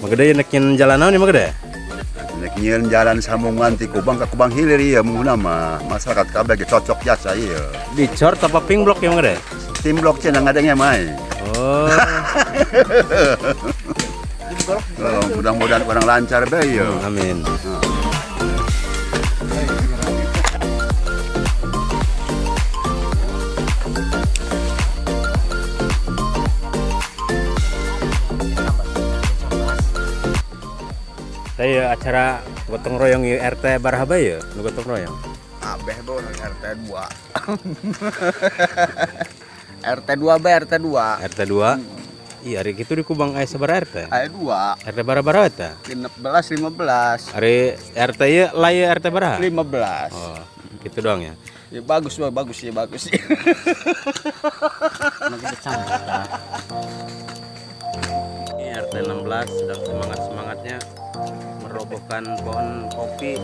Magede nek nyen jalan naon ieu Magede? Nek nyen jalan sambungan ti Kubang ka Kubang Hilir ieu munguna mah masyarakat kabeh ge cocok jasa ieu. Dicor apa ping blok ieu Magede? Tim blok cenah ngadengnya mah. Oh. Oh, mudah-mudahan orang lancar be ieu. Amin. Saya acara gotong royong RT barahaba ya, nu gotong royong. Abeh bo RT 2. RT 2 B RT 2. RT 2. Iya, hari itu di Kubang aya sabaraha RT? Aya 2. RT bara-bara eta? 16 15. Ari RT ieu lain RT baraha? 15. Oh, gitu doang ya. Ya bagus, bagus ya bagus. Ini RT 16 sedang semangat-semangatnya merobohkan pohon kopi.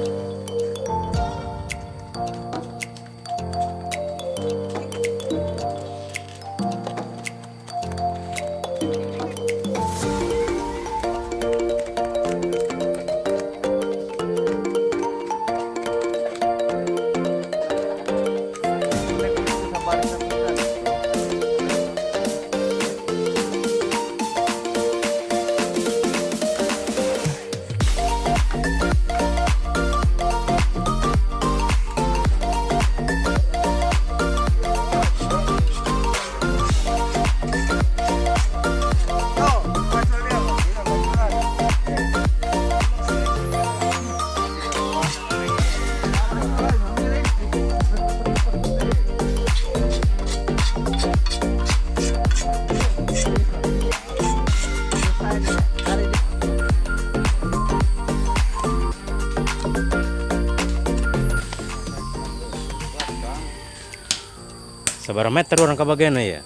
Sabaraha meter orang kebagian ya?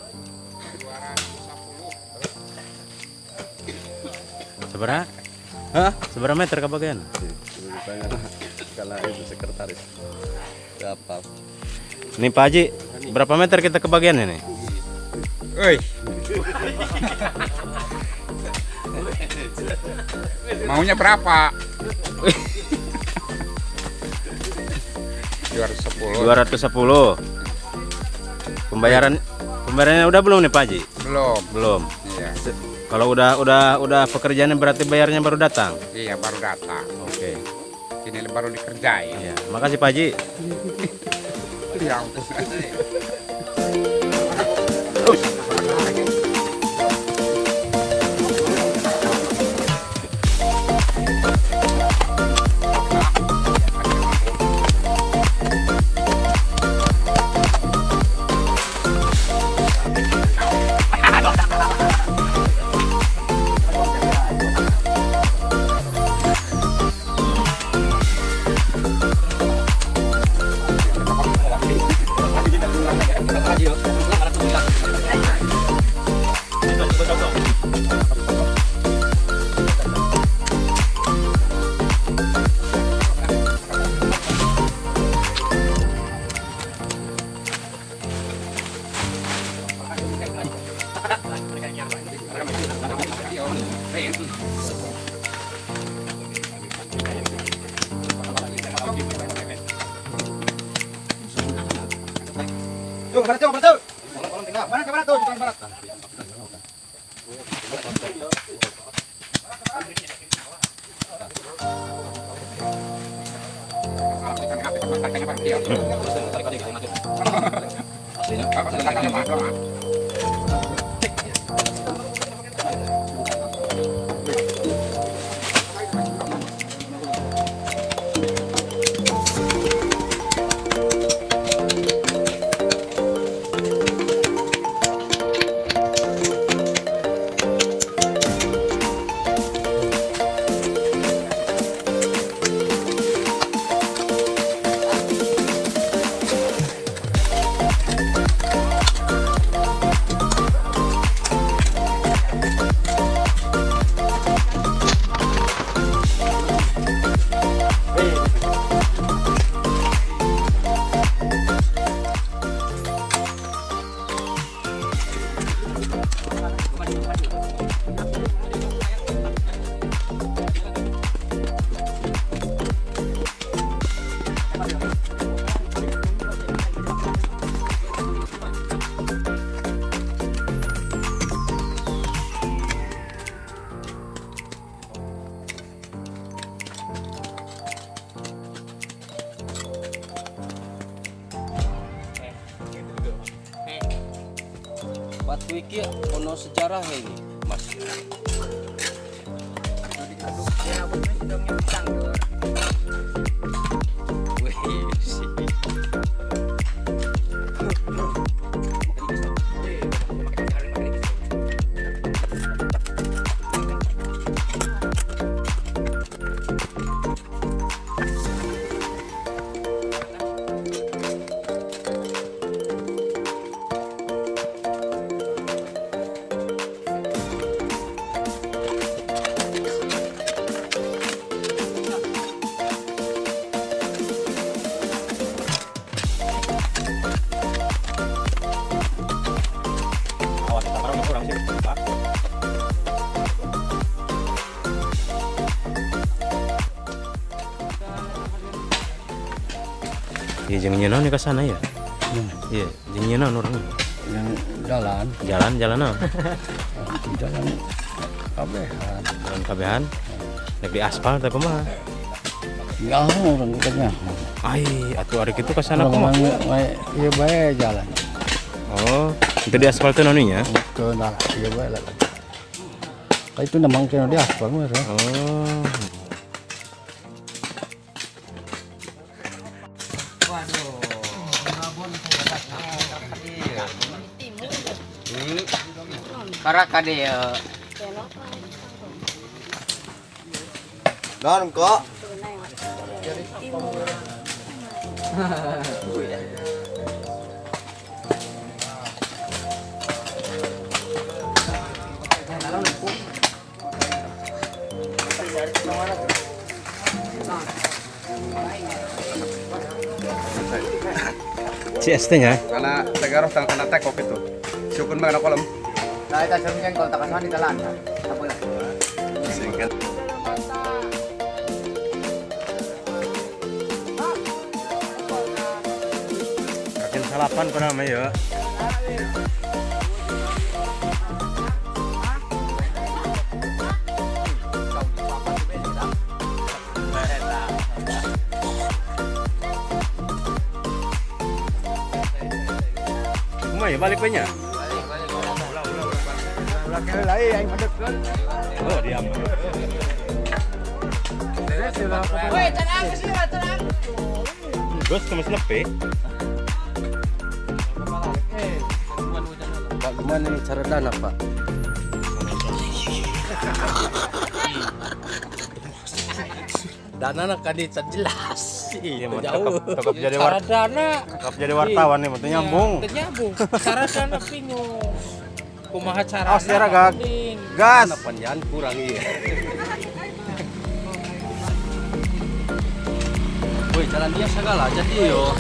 210. Sabaraha? Hah? Sabaraha meter kebagian? Kalau itu sekretaris. Berapa? Nih Pak Haji, berapa meter kita kebagian ini? Oi. Maunya berapa? 210. 210. Pembayarannya udah belum nih Pak Haji? Belum. Belum. Iya. Kalau udah pekerjaannya berarti bayarnya baru datang. Iya, baru datang. Oke. Ini baru dikerjain. Iya. Makasih Pak Haji. Ya ampun. Batu iki ono sejarah ini, Mas. Iya, jangan nyenaon ke sana ya. Iya, jangan nyenaon orangnya. Yang jalan. Jalan, jalan apa? Jalan kabehan. Jalan kabehan. Nek di aspal teh kumaha? Ya orang katanya. Ai, atuh ari kitu ka sana kumaha? Iya bae jalan. Oh, itu di aspal teh naon nya? Teu nah, iya bae lah. Ka itu namang kena di aspal mah. Oh. Karakade ya. Non kok. CST-nya? Karena tegaroh tang kana tekok itu. Syukur mah kana kolom. Nah, kita sering jengkol tak kasih di jalan. Apa lah? Singkat. Kakin salapan pernah mah ya. Kumaha ya balik we nya? Oh, diam. Woi, tenang ke sini, tenang. Bos ke mesin nepi. Pak, gimana nih cara dana, Pak? Dana nak kadi jelas. Iya, jauh. Tetap jadi wartawan. Tetap jadi wartawan nih, penting nyambung. Nyambung. Cara dana bingung. Kumaha cara? Oh, secara gak. Gas. Panjang kurang iya. Woi, jalan dia segala jadi yo.